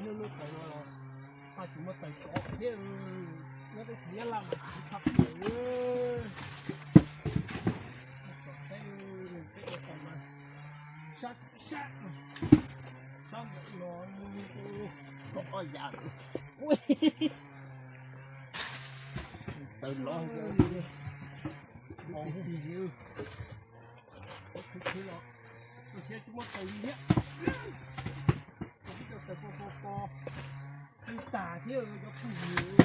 Lub lub taws no los paj tsis muaj taws tsov thiab, nyob teb chaws Nyab Laj mas tsis tshaj plaws. Tom teb teb ua tau mas sab sab sab ntawm no kom ob yam taws los ntawd. Tus siab tsis muaj taws li thiab. Cov taws po po po twb tas thiab cov phooj ywg.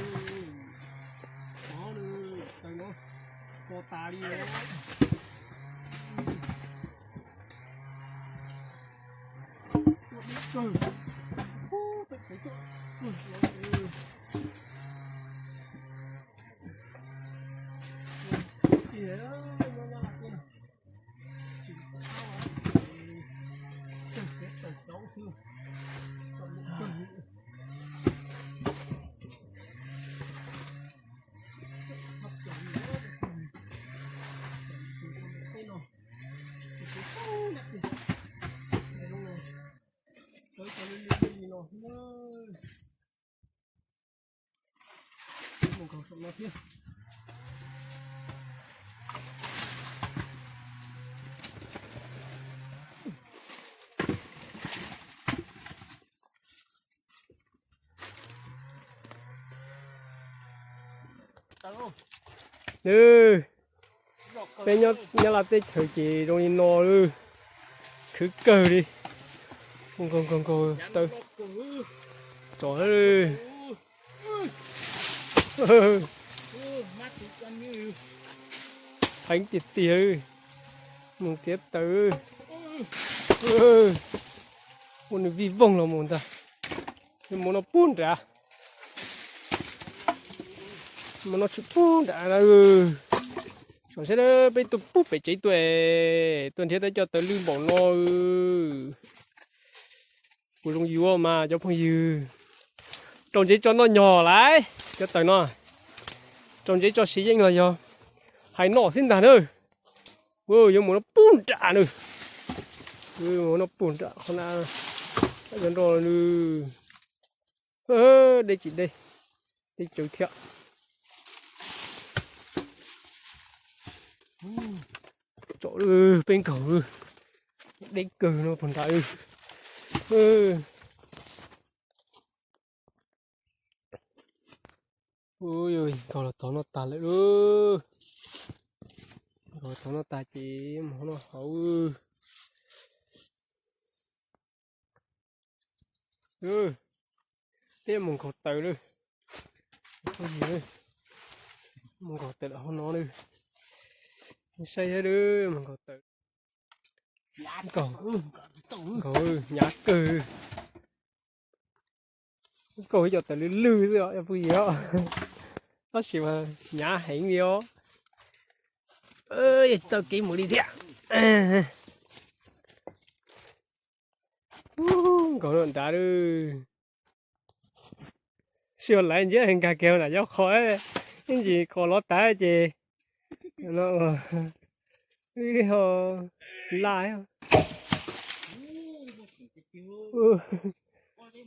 Ov, taws no po tas li os. Tuaj deb kawg. Ub, peb pem tuaj kawg los. Tiag, nyob nyob laj tiag. Tsis tau, tawm tawm tauv xwb. Nws, peb nyob Nyab Laj teb chaws ces zoo li no lawm, khwv kawg li. Nkaug nkaug nkaug taws tsom. Heev tiag tiag, mus tiav taws. Ua nws vij voog los mus ntag. Mus no pub nrad, mus no tsis pub nrad. Saib seb, peb tuaj pub pem tsev tuaj, tuaj nrhiav tau cov taws lwj npaum no. Kuv zoo yuav mas cov phooj ywg, rau ntsev tso noj nyog lauj. Cov taws no rau ntsev tso siv yeej los yog hais noj xwb ntag na. Yuav mus no pub nram na, mus no pub nram qhov na, cov nroj na. Deb tsis deb, deb tsawv thiab. Tsom peb nkaug, deb kawg no puag nrad. Nkaug los txog noj tas lawm lauj. Nkaug txog noj tas ces mus noj hauv. Peb mus nkaug taws lawm. Mus nkaug taws lawm hauv no lawm. Saib thiab, mus nkaug taws. Nkaug, nkaug hnyav kawg. Nkaug ib co taws lwj lwj xwb os cov phooj ywg os. Tab sis mas hnyav heev li os. Tsis tau kev mus li thiab. Nkaug no nrad lawm. Sij hawm laiv ntsia nkag kiag nram yob qho, ib ntsis qos lov tas ces no ho laj.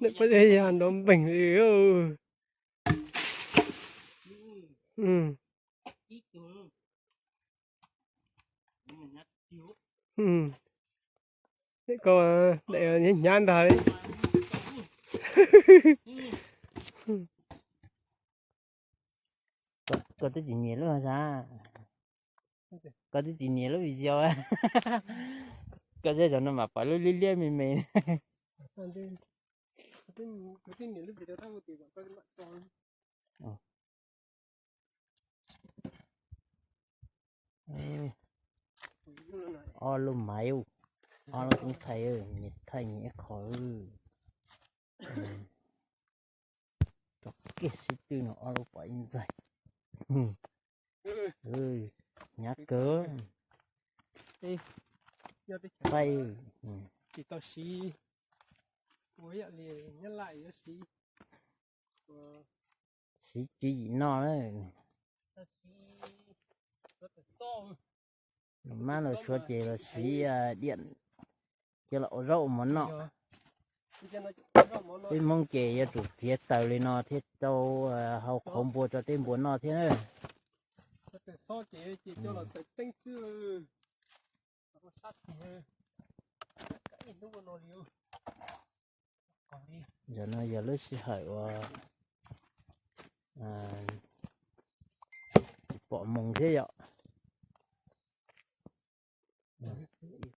Nej pom yam nrov npeeg li. Koj daim hnyav ntag li. Koj twb tsis nias lub, koj twb tsis nias lub video. Koj zej zog no mas pom lub liab liab me me. Ob lub maiv, ob lub koob thaij, nyias thaij nyias ib qho. Cov kiag sib twb no ob lub pom ib ntxaig. Hnyav kawg. Thaij tsis tau siv, ua ib yam li Nyab Laj yuav siv, siv tswv yim noj na. Mab los suav ces los siv diam coj los ua zaub ua mov noj. Peb Hmoob ces yuav tsum txiav taws li no thiaj tau hau qhauv npua rau tej npua noj thiab na. Yog no yog lub sij hawm uas tsis pom moos thiab yom.